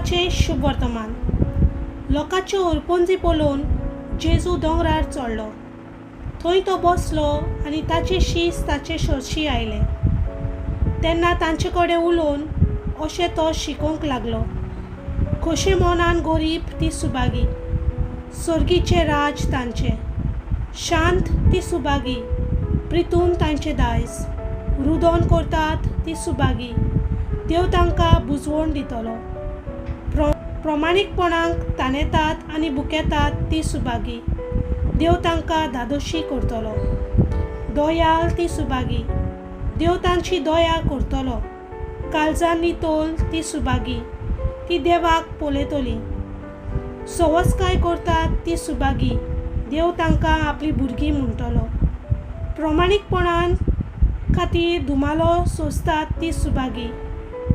देवाचें शुभवर्तमान. लोकांच्यो उरपंजी पळोवन जेजू दोंगरार चडलो. थंय तो बसलो आनी ताचे शीस ताचे शोर्शी आयले. तेन्ना तांचे कडेन उलोवन अशें तो शिकोवंक लागलो. खोशे मनान गरीब ती सुभागी, सर्गीचें राज तांचें. शांत ती सुभागी, प्रितून तांचें दायज. रुदोन करतात ती सुभागी, देव तांकां बुजवण दितलो. प्रमाणीकपणाक ताणेतात आनी बुकेतात ती सुभागी, देव तांकां धादोशी करतलो. दयाल ती सुभागी, देव तांची दया करतलो. काळजान नितोल ती सुभागी, ती देवाक पळयतली. सवसकाय करतात ती सुभागी, देव तांकां आपली भुरगीं म्हणटलो. प्रमाणीकपणान खातीर धुमालो सोंसतात ती सुभागी,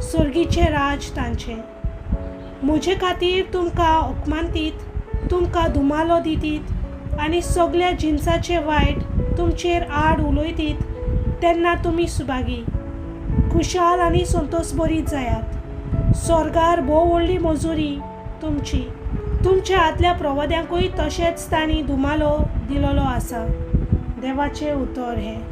सर्गीचें राज तांचें. म्हजे खातीर तुमकां अपमानतीत, तुमकां धुमालो दितीत आनी सगल्या जिनसाचें वायट तुमचेर आड उलयतीत तेन्ना तुमी सुभागी. खुशाल आनी संतोश बरीत जायात. स्वर्गार भोव व्हडली मजुरी तुमची. तुमच्या आदल्या प्रवाद्यांकूय तशेंच तांणी धुमालो दिलोलो आसा. देवाचें उतर हें.